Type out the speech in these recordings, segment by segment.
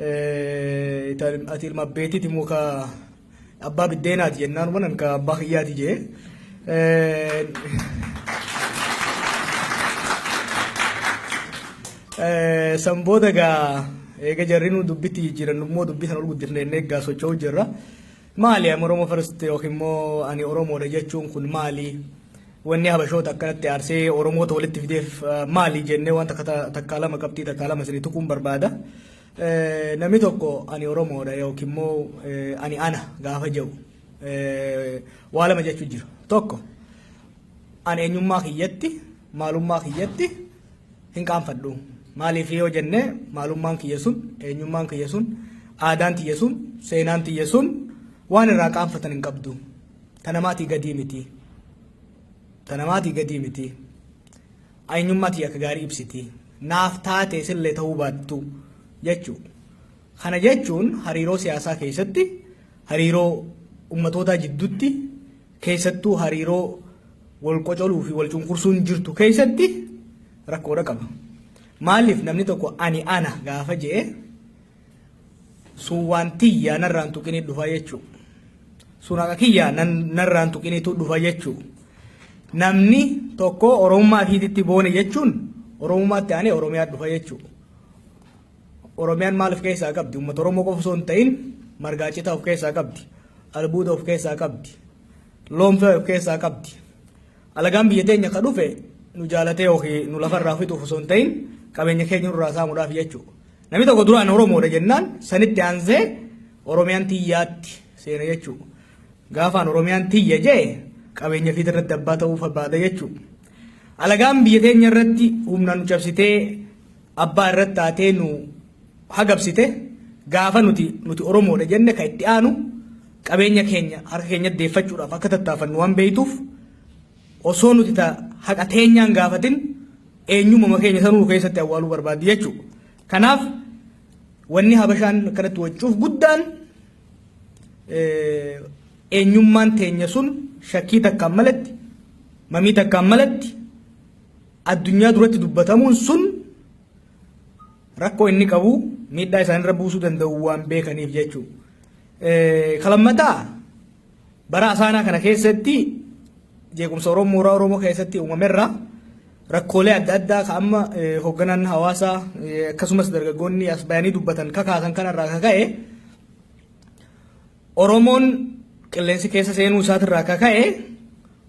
Ati ilma abbeetiiti moo ka abbaa biddeenaati jennaan wanan ka abbaa kiyyaati jee. San booda gaa eega jarri nu dubbitti jijjiiran immoo dubbii sana ol guddifne jennee egaa socho'uu jirra. Maali ani Oromoo first yookiin immoo ani Oromoodha jechuun kun maali? Wanni Habashoota akkanatti aarsee Oromoota walitti fideef maali jennee waan takka takkaa lama qabxii takkaa lama isinii tuquun barbaada. Namni tokko ani Oromoodha yookiin immoo ani ana gaafa jedhu waa lama jechuu jira. Tokko ani eenyummaa kiyyatti maalummaa kiyyatti hin qaanfadhu. Maaliif yoo jenne maalummaan kiyya sun eenyummaan kiyya sun aadaan tiyya sun seenaan tiyya sun waan irraa qaanfatan hin qabdu. Ta namaatii gadii miti. Ta namaatii gadii miti. Eenyummaa tiyya akka gaarii ibsiti. Naaf taate sillee ta'uu baattu jechuu. Kana jechuun hariiroo siyaasaa keessatti hariiroo ummatootaa jidduutti keessattuu hariiroo wal qocoluu fi wal cunqursuun jirtu keessatti rakkoodha qaba. Maaliif namni tokko ani ana gaafa je'e sun waan tiyyaa narraan tuqinii dhufa jechuudha. Sun haqa kiyyaa narraan tuqiniitu dhufa jechuudha. Namni tokko Oromummaa ofiititti boone jechuun Oromummaatti aanee Oromiyaa dhufa jechuudha. Oromiyaan maal of keessaa qabdi? Uummata Oromoo qofa osoo hin ta'in margaa citaa of keessaa qabdi. Albuuda of keessaa qabdi. Loon fe'u of keessaa qabdi. Alagaan biyya teenya ka dhufe nu jaalatee yookiin nu lafarraa fixuuf osoo hin ta'in qabeenya keenya nurraa saamuudhaaf jechuudha. Namni tokko duraan Oromoodha jennaan sanitti aansee Oromiyaan tiyyaatti seena jechuudha. Gaafaan Oromiyaan tiyya jee qabeenya fiit irratti abbaa ta'uu barbaada jechuudha. Alagaan biyya teenya irratti humnaan nu cabsitee abbaa irratti taatee nu hagabsite gaafa nuti nuti Oromoodha jenne kan itti aanu qabeenya keenya harka keenyatti deeffachuudhaaf akka tattaafannu waan beektuuf osoo nuti ta haqa teenyaan gaafatin eenyumama keenya sanuu nu keessatti awwaaluu barbaaddi jechuudha. Kanaaf wanni Habashaan akkanatti waccuuf guddaan eenyummaan teenya sun shakkii takkaan malatti mamii takkaan malatti addunyaa duratti dubbatamuun sun rakkoo inni qabu miidhaa isaanirra buusuu danda'u waan beekaniif jechuudha. Kalammataa bara asaanaa kana keessatti jeequmsa Oromoo mooraa Oromoo keessatti uumamerra rakkoolee adda addaa ka amma hoogganaan hawaasaa akkasumas dargaggoonni as bayanii dubbatan kakaasan kanarraa kaka'e Oromoon qilleensi keessa seenuu isaatirraa kaka'e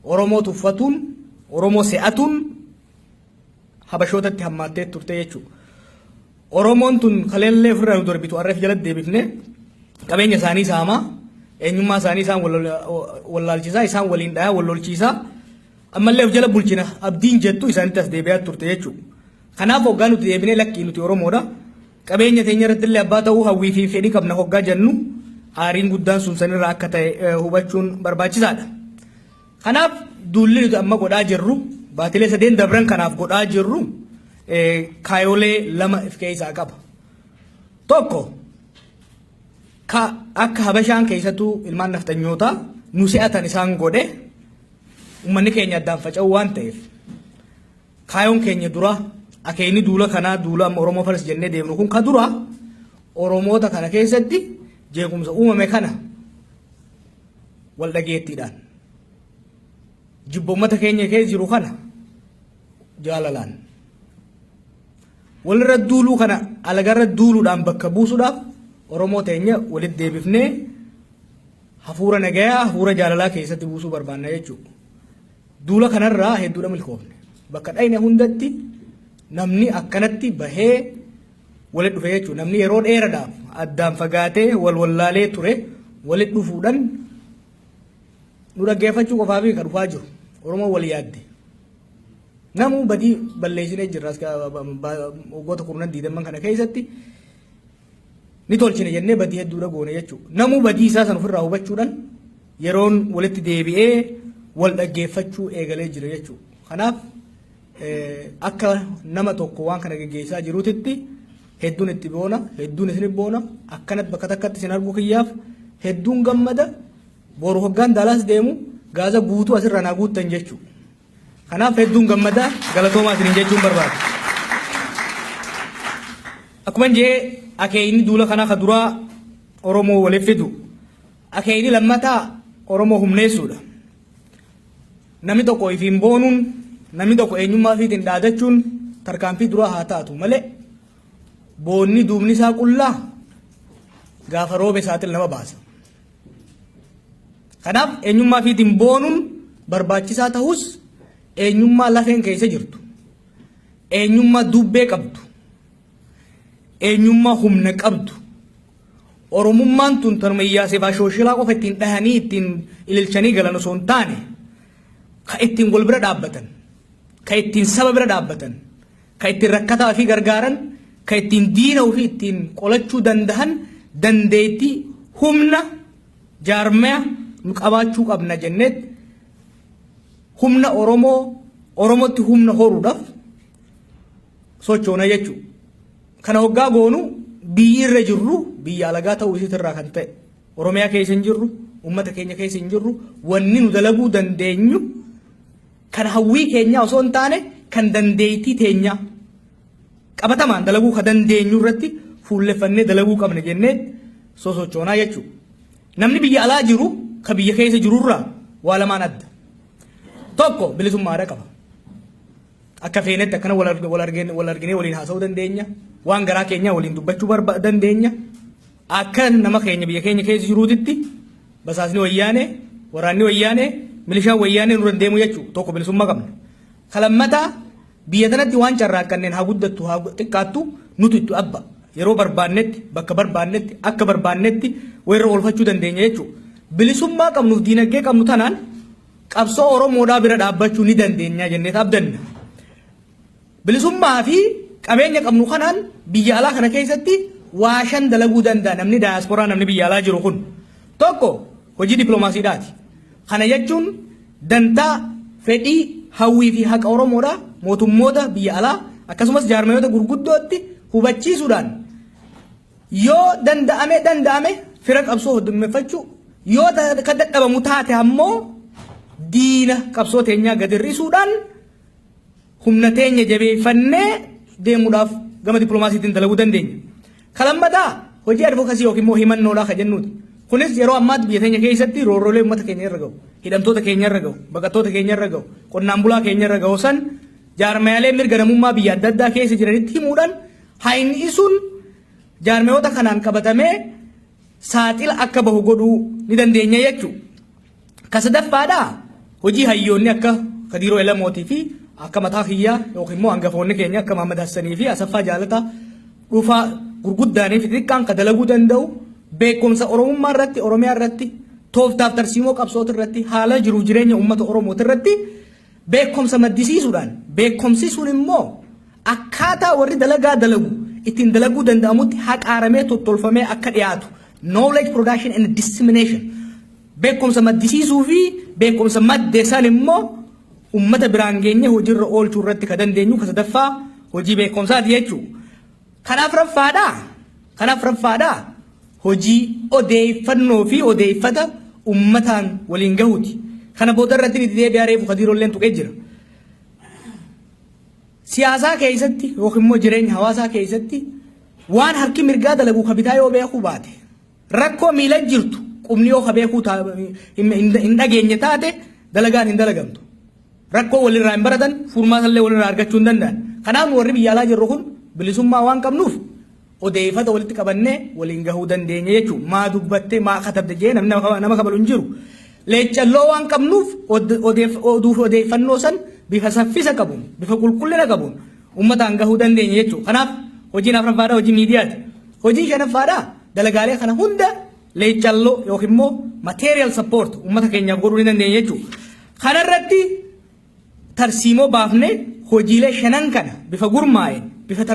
Oromoo tuffatuun Oromoo se'atuun Habashootatti hammaattee turte jechuudha. Oromoon tun kaleellee ofirraa nu darbitu arraf jalatti deebifne qabeenya isaanii saamaa eenyummaa isaanii isaan wallaalchisaa isaan waliin dhayaa wal lolchiisaa ammallee of jala bulchina abdiin jettu isaanitti as deebi'aa turte jechuudha. Kanaaf hoggaa nuti deebinee lakkii nuti Oromoodha. Qabeenya teenya irratti illee abbaa ta'uu hawwii fi fedhii qabna hoggaa jennu aariin guddaan sun sanirraa akka ta'e hubachuun barbaachisaadha. Kanaaf duulli nuti amma godhaa jirru baatilee sadeen dabran kanaaf godhaa jirru kaayolee lama of keessaa qaba. Tokko ka akka Habashaan keessattuu ilmaan nafxanyootaa nu se'atan isaan godhe uummanni keenya addaan faca'uu waan ta'eef kaayoon keenya dura akeekni duula kanaa duula amma Oromoo faras jennee deemnu kun ka dura Oromoota kana keessatti jeequmsa uumame kana wal dhageettiidhaan jibba uummata keenya keessa jiru kana jaalalaan walirra duuluu kana alagarra duuluudhaan bakka buusuudhaaf Oromoo teenya walitti deebifnee hafuura nagayaa hafuura jaalalaa keessatti buusuu barbaanna jechuudha. Duula kanarraa hedduudha milkoofne. Bakka dhayne hundatti namni akkanatti bahee walitti dhufe jechuudha. Namni yeroo dheeraadhaaf addaan fagaatee wal wallaalee ture walitti dhufuudhaan nu dhaggeeffachuu qofaaf kan dhufaa jiru. Oromoon wal yaadde. Namuu badii balleessinee jirra waggoota kurnan diidamman kana keessatti ni tolchine jennee badii hedduudha goone jechuudha. Namuu badii isaa san ofirraa hubachuudhaan yeroon walitti deebi'ee wal dhaggeeffachuu eegalee jira jechuudha. Kanaaf akka nama tokko waan kana geggeessaa jiruutitti hedduun itti boona, hedduun isin boona, akkanatti bakka takkatti isin arguu kiyyaaf hedduun gammada. Boru hoggaan Daalaas deemu gaaza guutuu asirraa naa guuttan jechuudha. Kanaaf hedduun gammada galatoomaa isiniin jechuun barbaada. Akkuma jee Akeekni duula kanaa ka duraa Oromoo waliif fidu. Akeekni lammataa Oromoo humneessuudha. Namni tokko ifiin boonuun, namni tokko eenyummaa ofiitiin dhaadachuun tarkaanfii duraa haa taatu malee, boonni duubni isaa qullaa gaafa roobe saaxil nama baasa. Kanaaf eenyummaa ofiitiin boonuun barbaachisaa ta'us, eenyummaa lafeen keessa jirtu, eenyummaa dubbee qabdu, eenyummaa humna qabdu, Oromummaan tun tanuma iyyaasee shooshilaa qofa ittiin dhahanii ittiin ililchanii galan osoo hin taane, ka ittiin wal bira dhaabbatan, ka ittiin saba bira dhaabbatan, ka ittiin rakkataa fi gargaaran, ka ittiin diina ofii ittiin qolachuu dandahan, dandeettii, humna jaarmaya nu qabaachuu qabna jenneet humna Oromoo Oromootti humna horuudhaaf sochoona jechuudha. Kana hoggaa goonu, biyyi irra jirru biyya alagaa ta'uu isiitirraa kan ta'e, Oromiyaa keessa hin jirru, uummata keenya keessa hin jirru. Wanni nu dalaguu dandeenyu kan hawwii keenyaa osoo hin taane, kan dandeettii teenyaa qabatamaan dalaguu ka dandeenyu irratti fuulleffannee dalaguu qabna jennee sosochoonaa jechuudha. Namni biyya alaa jiru ka biyya keessa jirurraa waa lamaan adda. Tokko, bilisummaadha qaba. Akka feenetti akkana wal arginee waliin haasa'uu dandeenya. Waan garaa keenyaa waliin dubbachuu dandeenya. Akka nama keenya biyya keenya keessa jiruutitti basaasni Wayyaanee, waraanni Wayyaanee, milishaan Wayyaanee nurra deemu jechuudha. Tokko, bilisummaa qabna. Kalammataa, biyya tanatti waan carraaqqanneen haa guddattu haa xiqqaattu nutu itti abba. Yeroo barbaannetti, bakka barbaannetti, akka barbaannetti wayirra oolfachuu dandeenya jechuudha. Bilisummaa qabnuuf diinagdee qabnu tanaan qabsoo Oromoodhaa bira dhaabbachuu ni dandeenya jennee abdanna. Bilisummaa fi qabeenya qabnu kanaan biyya alaa kana keessatti waa shan dalaguu danda'a namni daayasporaa, namni biyya alaa jiru kun. Tokko, hojii dippiloomaasiidhaati. Kana jechuun dantaa, fedhii, hawwii fi haqa Oromoodhaa mootummoota biyya alaa akkasumas jaarmayoota gurguddootti hubachiisuudhaan, yoo danda'ame fira qabsoo hoddummeffachuu, yoo ka dadhabamu taate ammoo diina qabsoo teenyaa gad hir'isuudhaan humna teenya jabeeffannee deemuudhaaf gama dippiloomaasiitiin dalaguu dandeenya. Kalammataa, hojii advocacy yookiin immoo himannoodhaa ka jennuuti. Kunis yeroo ammaatti biyya teenya keessatti roorroolee uummata keenya irra gahu, hidhamtoota keenya irra gahu, baqattoota keenya irra gahu, qonnaan bulaa keenya irra gahu san jaarmayaalee mirga namummaa biyya adda addaa keessa jiranitti himuudhaan hayni sun jaarmayoota kanaan qabatamee saaxila akka bahu godhuu ni dandeenya jechuudha. Ka sadaffaadhaa, hojii hayyoonni akka Kadiiroo Elamootii fi akka mataa kiyyaa yookiin immoo hangafoonni keenya akka Mahammad Hassanii fi Asaffaa Jaalataa dhufaa gurguddaanii fi xixiqqaan ka dalaguu danda'u, beekumsa Oromummaa irratti, Oromiyaa irratti, tooftaaf tarsiimoo qabsoota irratti, haala jiruuf jireenya uummata Oromooti irratti beekumsa maddisiisuudhaan, beekumsi sun immoo akkaataa warri dalagaa dalagu ittiin dalaguu danda'amutti haqaaramee tottolfamee akka dhiyaatu, knowledge production and dissemination, beekumsa maddisiisuu fi beekumsa madde san immoo ummata biraan geenye hojiirra oolchuu irratti ka dandeenyu ka sadaffaa hojii beekumsaati jechuudha. Kanaaf raffaadhaa, hojii odeeffannoo fi odeeffata ummataan waliin gahuuti. Kana booda irratti itti deebi'aa, reefu Kadiiroolleen tuqee jira. Siyaasaa keessatti yookiin immoo jireenya hawaasaa keessatti waan harki mirgaa dalagu ka bitaa yoo beekuu baate, rakkoo miila jirtu qubni yoo ka beekuu hin dhageenye taate, dalagaan hin dalagamtu. Rakkoo walirraa hin baratan, furmaata illee walirraa argachuu hin danda'an. Kanaaf warri biyya alaa jirru kun bilisummaa waan qabnuuf odeeffata walitti qabannee waliin gahuu dandeenya jechuudha. Maa dubbattee, maa katabde jee namni nama kabalu hin jiru. Leeccalloo waan qabnuuf oduuf odeeffannoo san bifa saffisa qabuun, bifa qulqullina qabuun uummataan gahuu dandeenya jechuudha. Kanaaf hojiin afuraffaadhaa hojii miidiyaati. Hojiin shanaffaadhaa dalagaalee kana hunda leeccalloo yookiin immoo material support uummata keenyaaf godhuu ni dandeenya jechuudha. Kanarratti tarsiimoo baafnee hojiilee shanan kana bifa gurmaa'een, bifa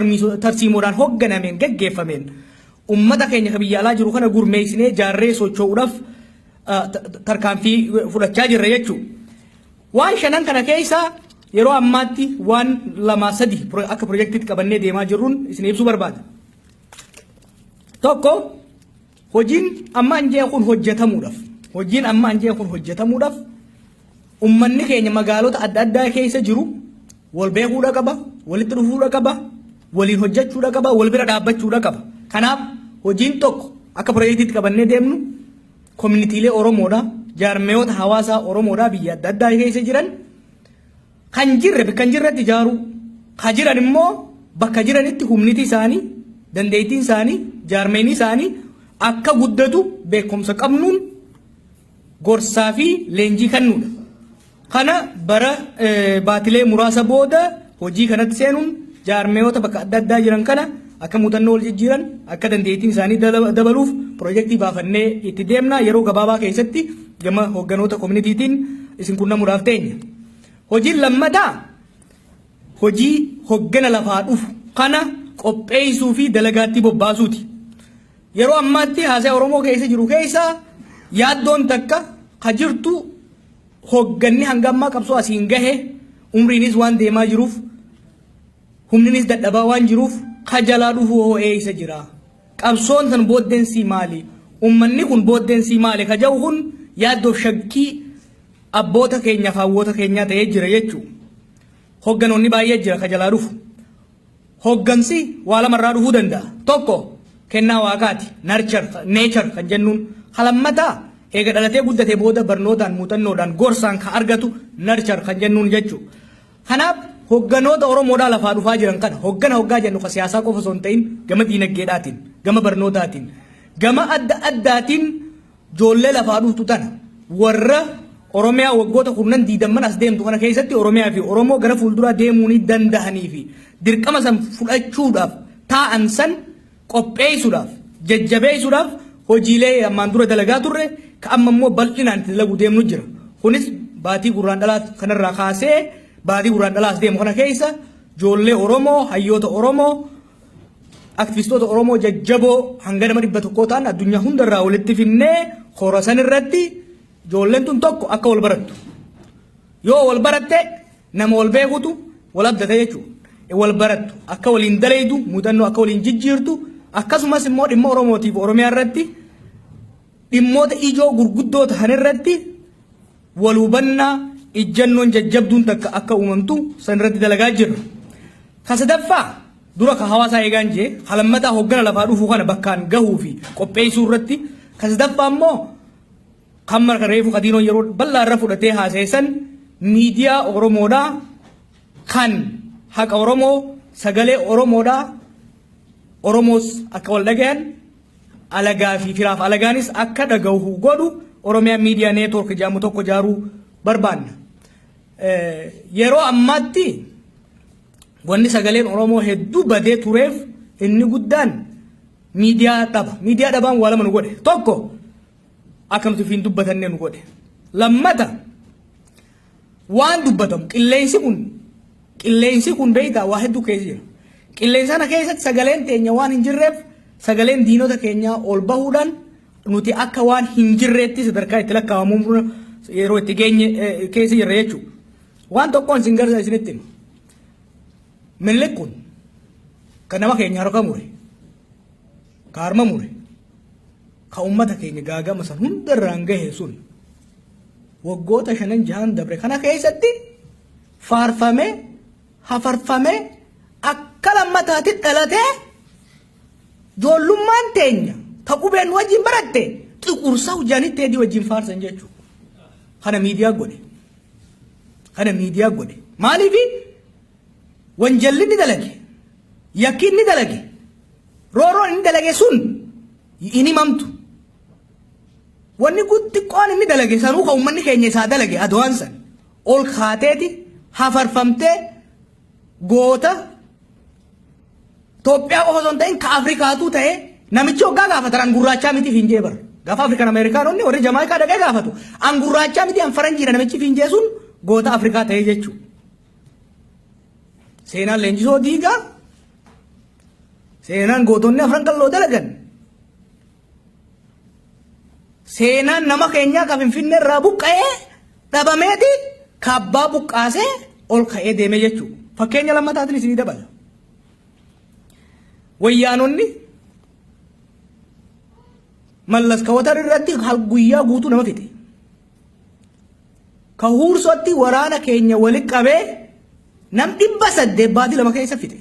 tarsiimoodhaan hoogganameen gaggeeffameen uummata keenya ka biyya alaa jiru kana gurmeessinee jaarree socho'uudhaaf tarkaanfii fudhachaa jirra jechuudha. Waan shanan kana keessa yeroo ammaatti waan lama sadi akka pirojektiitti qabannee deemaa jirruun isin ibsuu barbaada. Tokko, hojiin amma anjee kun hojjetamuudhaaf ummanni keenya magaalota adda addaa keessa jiru wal beekuudha qaba, walitti dhufuudha qaba, waliin hojjechuudha qaba, wal bira dhaabbachuudha qaba. Kanaaf hojiin tokko akka piroojeektiitti qabannee deemnu koominiitiilee Oromoodha, jaarmeewota hawaasaa Oromoodha biyya adda addaa keessa jiran kan jirre bakka hin jirretti ijaaruu, kan jiran immoo bakka jiranitti humniti isaanii, dandeettiin isaanii, jaarmeenii isaanii akka guddatu beekumsa qabnuun gorsaa fi leenjii kennuudha. Kana bara baatilee muraasa booda hojii kanatti seenuun jaarmeewota bakka adda addaa jiran kana akka muuxannoo wal jijjiiran, akka dandeettiin isaanii dabaluuf piroojeektii baafannee itti deemna. Yeroo gabaabaa keessatti gama hoogganoota koominiitiitiin isin qunnamuudhaaf teenya. Hojiin lammataa hojii hoggana lafaa dhufu kana qopheessuu fi dalagaatti bobbaasuuti. Yeroo ammaatti haasaa Oromoo keessa jiru keessa yaaddoon takka ka jirtu, hogganni hanga ammaa qabsoo asiin gahe umriinis waan deemaa jiruuf, humninis dadhabaa waan jiruuf, ka jalaa dhufu hoo eessa jira? Qabsoon san booddeensi maali? Uummanni kun booddeensi maali? Ka jedhu kun yaaddoof shakkii abboota keenyaaf hawwoota keenyaa ta'ee jira jechuudha. Hogganoonni baay'ee jira ka jalaa dhufu. Hoggansi waa lamarraa dhufuu danda'a. Tokko kennaa waaqaati. Nurture, nature kan jennuun. Lammataa eega dhalatee guddatee booda barnootaan, muuxannoodhaan, gorsaan kan argatu nurture kan jennuun jechuudha. Kanaaf hogganoota Oromoodhaa lafaa dhufaa jiran kana, hoggana hoggaa jennu ka siyaasaa qofa osoo hin ta'in, gama diinagdeedhaatiin, gama barnootaatiin, gama adda addaatiin ijoollee lafaa dhuftu tana, warra Oromiyaa waggoota kurnan diidamman as deemtu kana keessatti Oromiyaa fi Oromoo gara fuulduraa deemuu ni danda'anii fi dirqama san fudhachuudhaaf taa'an san qopheessuudhaaf, jajjabeessuudhaaf hojiilee ammaan dura dalagaa turre ka amma immoo bal'inaan itti dalaguu deemnu jira. Kunis baatii gurraan dhalaa kanarraa kaasee baatii gurraan dhalaas deemu kana keessa ijoollee Oromoo, hayyoota Oromoo, aktivistoota Oromoo jajjaboo hanga nama 100 ta'an addunyaa hundarraa walitti finnee kora san irratti ijoolleen tun tokko akka wal barattu. Yoo wal baratte nama wal beekutu wal abdata jechuudha. Wal barattu, akka waliin dalaydu, muuxannoo akka waliin jijjiirtu, akkasumas immoo dhimma Oromootiif Oromiyaa irratti dhimmoota ijoo gurguddoo ta'an irratti wal hubannaa ijjannoon jajjabduun takka akka uumamtu san irratti dalagaa jirra. Ka sadaffaa dura ka hawaasaa eegaan jee, ka lammataa hoggana lafaa dhufuu kana bakkaan gahuu fi qopheessuu irratti, ka sadaffaa immoo kan marka reefu kadiinoon yeroo bal'aa irra fudhatee haasa'isan, miidiyaa Oromoodhaa kan haqa Oromoo, sagalee Oromoodhaa, Oromoos akka wal dhagayan, alagaa fi firaaf alagaanis akka dhagahu godhu Oromiyaa Miidiyaa Network jedhamu tokko ijaaruu barbaanna. Yeroo ammaatti wanni sagaleen Oromoo hedduu badee tureef inni guddaan miidiyaa dhaba. Miidiyaa dhabaan waa lama nu godhe. Tokko, akka nuti ofiin dubbatanne nu godhe. Lammata, waan dubbatamu qilleensi kun beektaa waa hedduu keessa jira. Qilleensa kana keessatti sagaleen teenya waan hin jirreef sagaleen diinota keenyaa ol bahuudhaan nuti akka waan hin jirreetti sadarkaa itti lakkaa'amu yeroo itti geenye keessa jirra jechuudha. Waan tokkoon isin garsa isinitti hima. Minilik kun kan nama keenya harka mure, ka harma mure, ka uummata keenya gaagama san hundarraan gahe sun waggoota shanan jahan dabre kana keessatti faarfamee, hafarfamee, akka lammataatti dhalatee ijoollummaan teenya ta qubeen wajjin baratte xiqursa hojjaanii teedii wajjin faarsan jechuudha. Kana miidiyaa godhe. Kana miidiyaa godhe. Maaliifi wanjalli inni dalage, yakki inni dalage, rooroon inni dalage sun hin himamtu. Wanni xiqqoon inni dalage sanuu kan uummanni keenya isaa dalage adawaan san ol kaateeti hafarfamtee goota Itoophiyaa qofa osoo hin ta'in ka Afrikaatu ta'e namichi hoggaa gaafatan an gurraachaa miti fiinjee bara. Gaafa Afrikaan Ameerikaanonni warri Jamaayikaa dhaqee gaafatu an gurraachaa miti, an faranjiidha, namichi fiinjee sun goota Afrikaa ta'e jechuudha. Seenaan leenjisoo diigaa, seenaan gootonni afran qalloo dalagan, seenaan nama keenyaa ka Finfinnee irraa buqqa'ee dhabameeti kaabbaa buqqaasee ol ka'ee deeme jechuudha. Fakkeenya lammataatiin isinii dabala. Wayyaanonni Mallas Kawatar irratti guyyaa guutuu nama fixe. Ka huursootti waraana keenya walitti qabee nam 800 baatii 2 keessa fixe.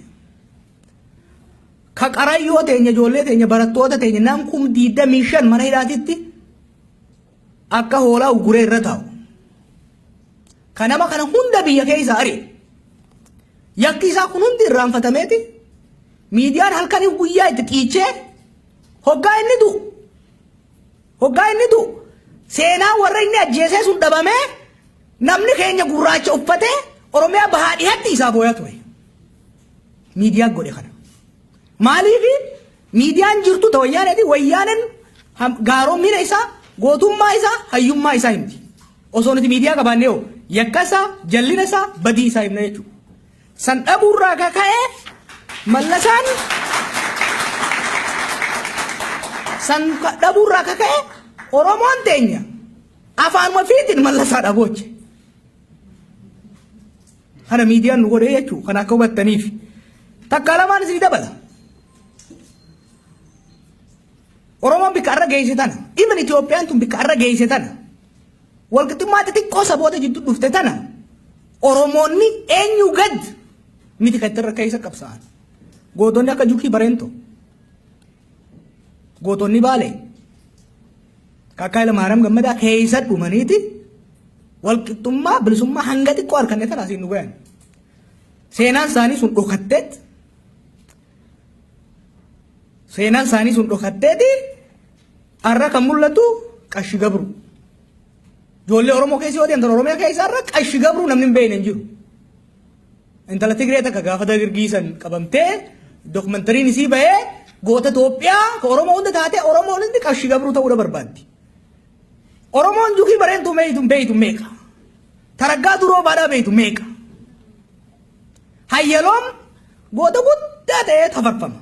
Ka qarayyoo teenya, ijoollee teenya, barattoota teenya nam 25,000 mana hidhaatitti akka hoolaa uguree irra taa'u. Ka nama kana hunda biyya keessa ari'e. Yakki isaa kun hundi irraanfatameeti. Miidiyaan halkanii guyyaa itti xiichee hoggaa inni du'u. Hoggaa inni du'u seenaa warra inni ajjeesee sun dhabamee, namni keenya gurraacha uffatee Oromiyaa bahaa dhihatti isaa booyaa ture. Miidiyaan godhe kana. Maaliif? Miidiyaan jirtu ta Wayyaaneeti. Wayyaaneen gaaromina isaa, gootummaa isaa, hayyummaa isaa himti. Osoo nuti miidiyaa qabaannee hoo, yakka isaa, jallina isaa, badii isaa himna jechuudha. San dhabuurraa kaka'ee Mallasaan, san dhabuurraa kaka'e Oromoon teenya afaanuma fiitiin Mallasaa dhabooche. Kana miidiyaan nu godhee jechuudha. Kana akka hubattaniif. Takka lamaan isinii dabala. Oromoon bikka arra geesse tana. Even Itoophiyaan tun bikka arra geesse tana. Walqixxummaa xixiqqoo saboota jidduu dhufte tana. Oromoonni eenyu gad miti kan irra keessa qabsaa'an. Gootonni akka Jukii Bareentoo. Gootonni Baalee. Kakkaa Ilma Gammadaa keessa dhumaniiti walqixxummaa, bilisummaa hanga xiqqoo harkanne tana asiin nu gayan. Seenaan isaanii sun dhokatteet, seenaan isaanii sun dhokatteeti har'a kan mul'atu Qashi Gabru. Ijoollee Oromoo keessa yoo deemtan, Oromiyaa keessa har'a Qashi Gabruu namni hin beekne hin jiru. Intala Tigree takka gaafa dargiisan qabamtee dokumentariin isii bahee goota Itoophiyaa ka Oromoo hunda taatee, Oromoon hundi Qashi Gabruu ta'uudha barbaaddi. Oromoon Jukii Bareentuu beeytu beeytu meeqa? Taraggaa Duroo Baadhaa beeytu meeqa? Hayyaloom goota guddaa ta'ee tafarfama.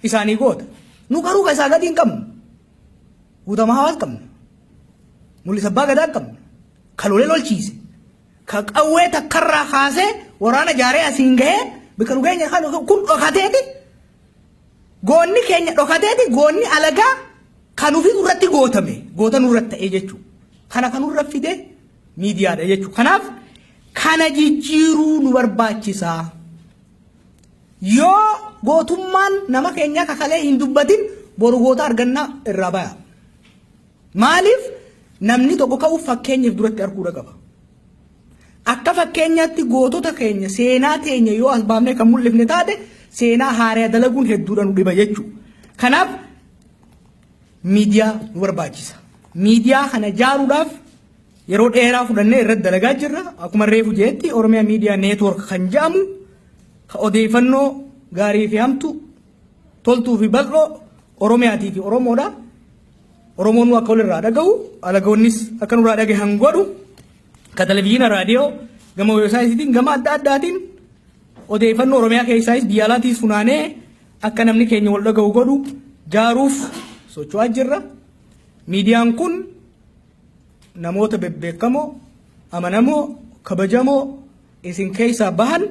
Isaanii goota. Nu garuu ka isaa gadi hin qabnu. Guutamaa Hawaas qabna. Mul'isa Abbaa Gadaa qabna. Ka lolee lolchiise. Ka qawwee takkarraa kaasee waraana jaaree asiin gahee bika nu geenye kan kun dhokateeti. Goonni keenya dhokateeti, goonni alagaa kan ofii nurratti gootame goota nurratti ta'ee jechuudha. Kana kan nurra fide miidiyaadha jechuudha. Kanaaf kana jijjiiruu nu barbaachisaa. Yoo gootummaan nama keenyaa kakalee hin dubbatin, boru goota argannaa irraa baya. Maaliif? Namni tokko ka'uuf fakkeenyaaf duratti arguudha qaba. Akka fakkeenyaatti gootota keenya, seenaa teenya yoo as baafnee kan mul'ifne taate, seenaa haaraa dalaguun hedduudha nu dhiba jechuudha. Kanaaf miidiyaa nu barbaachisa. Miidiyaa kana ijaaruudhaaf yeroo dheeraa fudhannee irratti dalagaa jirra. Akkuma reefu jeetti, Oromiyaa Miidiyaa Network kan jedhamu ka odeeffannoo gaarii fi hamtu, toltuu fi bal'oo Oromiyaatii fi Oromoodha. Oromoon akka walirraa dhaga'u, alagoonnis akka nurraa dhagahan godhu, ka televizyiina, raadiyoo, gama weebsaayitiin, gama adda addaatiin odeeffannoo Oromiyaa keessaayis biyya alaatiis funaanee akka namni keenya wal dhaga'u godhu jaaruuf socho'aa jirra. Miidiyaan kun namoota bebbeekamoo, amanamoo, kabajamoo isin keessaa bahan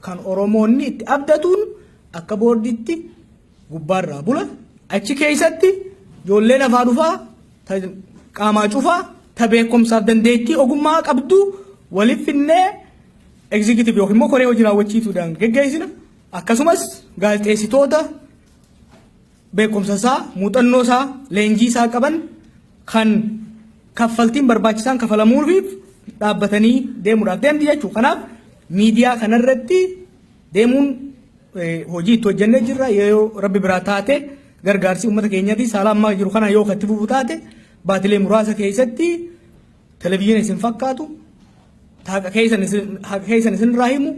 kan Oromoonni itti abdatuun akka boordiitti gubbaarraa bula. Achi keessatti ijoollee lafaa dhufaa, qaamaa cufaa, ta beekumsaaf dandeettii ogummaa qabdu waliif finnee executive yookiin immoo koree hojii raawwachiisuudhaan geggeessina. Akkasumas gaazexeessitoota beekumsa isaa, muuxannoo isaa, leenjii isaa qaban kan kaffaltiin barbaachisaan kafalamuufiif dhaabbatanii deemuudhaaf deemti jechuudha. Kanaaf miidiyaa kanarratti deemuun hojii itti hojjennee jirra. Yoo Rabbi biraa taate, gargaarsi uummata keenyaatii saala ammaa jiru kana yoo itti fufu taate, baatilee muraasa keessatti televizyiina isin fakkaatu, haqa keessan isin irraa himu,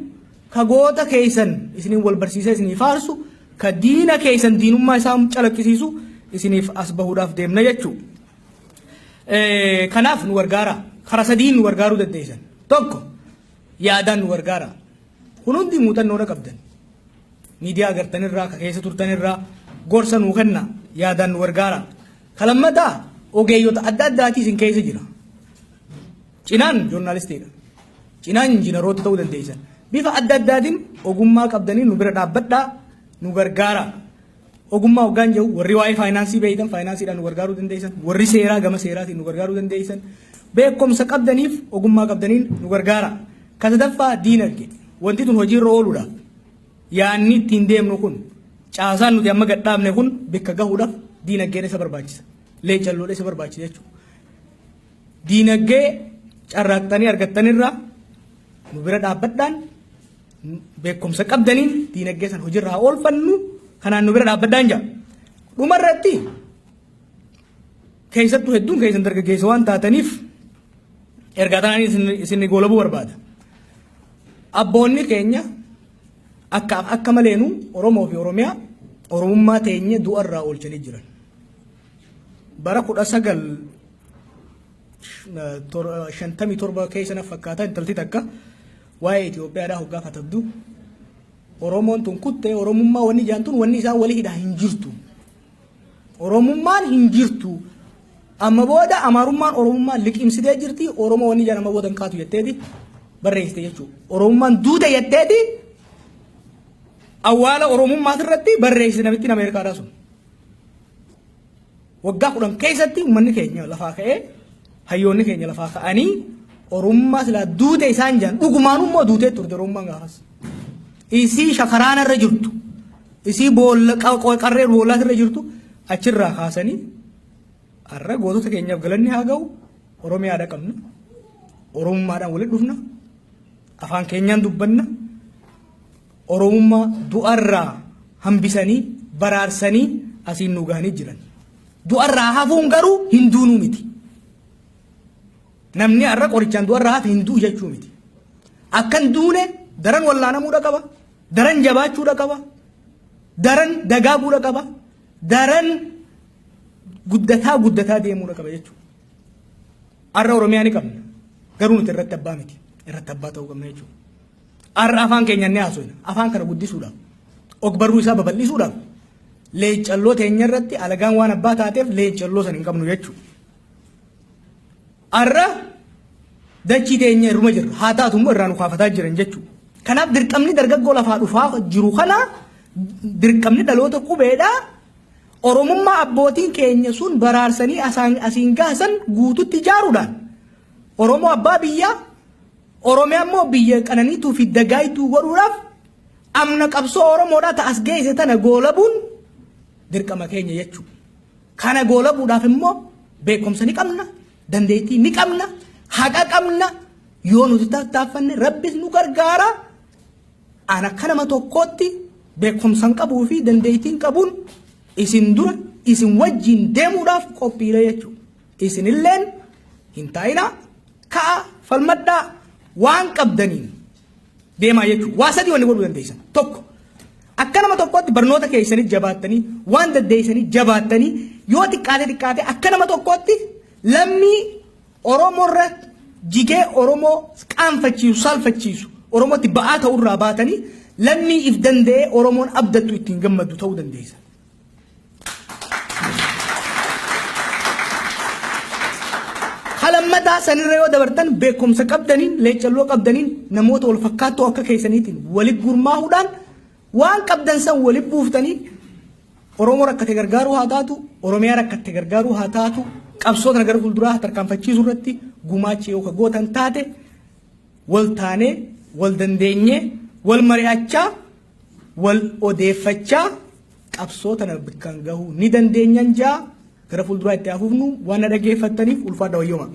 ka goota keessan isiniin wal barsiisee isinii faarsu, ka diina keessan diinummaa isaa calaqqisiisu isiniif as bahuudhaaf deemna jechuudha. Kanaaf nu gargaara. Karaa sadiin nu gargaaruu dandeessan. Tokko, yaadaan nu gargaara. Kun hundi muuxannoodha qabdan. Miidiyaa agartanirraa, ka keessa turtanirraa gorsa nuu kenna, yaadaan nu gargaara. Ka lammataa, ogeeyyota adda addaatii isin keessa jira. Cinaan joornaalistiidha. Cinaan injiinaroota ta'uu dandeessan. Bifa adda addaatiin ogummaa qabdanii nu bira dhaabbadhaa, nu gargaara. Ogummaa hoggaan jiru, warri waa'ee faayinaansii beeytan faayinaansiidhaan nu gargaaruu dandeessan, warri seeraa gama seeraatiin nu gargaaruu dandeessan, beekumsa qabdaniif ogummaa qabdaniin nu gargaara. Ka sadaffaa, diinagdee. Wanti tun hojiirra ooluudhaaf, yaanni ittiin deemnu kun Caasaan nuti amma gadhaabne kun bikka gahuudhaaf diinagdeen isa barbaachisa. Leecalloodha isa barbaachisa jechuudha. Diinagdee carraaqxanii argattanirraa nu bira dhaabbadhaan, beekumsa qabdaniin diinagdee san hojiirra haa oolfannu, kanaan nu bira dhaabbadhaan jira. Dhumarratti, keessattuu hedduun keessan dargaggeessa waan taataniif, ergaa tanaan isin goolabuu barbaada. Abboonni keenya akka maleenu Oromoo fi Oromiyaa, Oromummaa teenya du'arraa oolchanii jiran. Bara 1957 keessa na fakkaata, intalti takka waa'ee Itoophiyaadhaa hoggaa katabdu, Oromoon tun kuttee Oromummaa wanni jaantun wanni isaan walii hidhaa hin jirtu. Oromummaan hin jirtu. Amma booda Amaarummaan Oromummaa liqimsitee jirti. Oromoo wanni jaan amma booda hin kaatu jetteeti barreessite jechuudha. Oromummaan duute jetteeti awwaala Oromummaa irratti barreessite namittiin Ameerikaadhaa sun. Waggaa 10 keessatti uummanni keenya lafaa ka'ee, hayyoonni keenya lafaa ka'anii, Oromummaa silaa duute isaan jaan dhugumaan immoo duutee turte Oromummaan gaafas. Isii shakaraana irra jirtu, isii boolla qarree boollaas irra jirtu achirraa kaasanii har'a gootota keenyaaf galanni haa ga'u, Oromiyaadha qabna. Oromummaadhaan walitti dhufna. Afaan keenyaan dubbanna. Oromummaa du'arraa hambisanii baraarsanii asiin nu gahanii jiran. Du'arraa hafuun garuu hin duunuu miti. Namni har'a qorichaan du'arraa hafe hin du'u jechuu miti. Akkan duune daran wallaanamuudha qaba. Daran jabaachuudha qaba. Daran dagaaguudha qaba. Daran guddataa guddataa deemuudha qaba jechuudha. Har'a Oromiyaa ni qabna. Garuu nuti irratti abbaa miti. Irratti abbaa ta'uu qabna jechuudha. Har'a afaan keenya ni haasofna. Afaan kana guddisuudhaaf, ogbarruu isaa babal'isuudhaaf, leeccalloo teenya irratti alagaan waan abbaa taateef leeccalloo san hin qabnu jechuudha. Har'a dachii teenya irruma jirra. Haa taatu immoo irraa nu kaafataa jiran jechuudha. Kanaaf dirqamni dargaggoo lafaa dhufaa jiru kana, dirqamni dhaloota qubeedhaa, Oromummaa abbootiin keenya sun baraarsanii asiin gaasan guututti ijaaruudhaan Oromoo abbaa biyyaa, Oromiyaa immoo biyya qananiituu fi dagaaytuu godhuudhaaf, amna qabsoo Oromoodhaa ta as geesse tana goolabuun dirqama keenya jechuudha. Kana goolabuudhaaf immoo beekumsa ni qabna, dandeettii ni qabna, haqa qabna. Yoo nuti tattaaffanne Rabbis nu gargaara. An akka nama tokkootti beekumsa hin qabuu fi dandeettiin qabuun isin dura isin wajjin deemuudhaaf qophiidha jechuudha. Isinilleen hin taa'inaa, ka'a, falmadhaa, waan qabdaniin deemaa jechuudha. Waa sadii wanni godhuu dandeessan. Tokko, akka nama tokkootti barnoota keessanii jabaattanii, waan dandeessanii jabaattanii, yoo xiqqaate xiqqaate akka nama tokkootti lammii Oromoo irra jigee Oromoo qaanfachiisu, saalfachiisu, Oromootti ba'aa ta'urraa baatanii lammii if danda'ee Oromoon abdattu ittiin gammaddu ta'uu dandeessa. Kalammataa sanirra yoo dabartan, beekumsa qabdaniin, leeccalloo qabdaniin, namoota wal fakkaattoo akka keessaniitiin walitti gurmaahuudhaan, waan qabdan san walitti buuftanii, Oromoo rakkate gargaaruu haa taatu, Oromiyaa rakkatte gargaaruu haa taatu, qabsoo kana gara fuulduraa tarkaanfachiisuu irratti gumaacha yoo ka gootan taate, wal taanee, wal dandeenyee, wal mari'achaa, wal odeeffachaa qabsoo tana bakkaan gahuu ni dandeenyan jaa gara fuulduraa itti hafuufnu. Waan na dhaggeeffattaniif ulfaadha, wayyooma.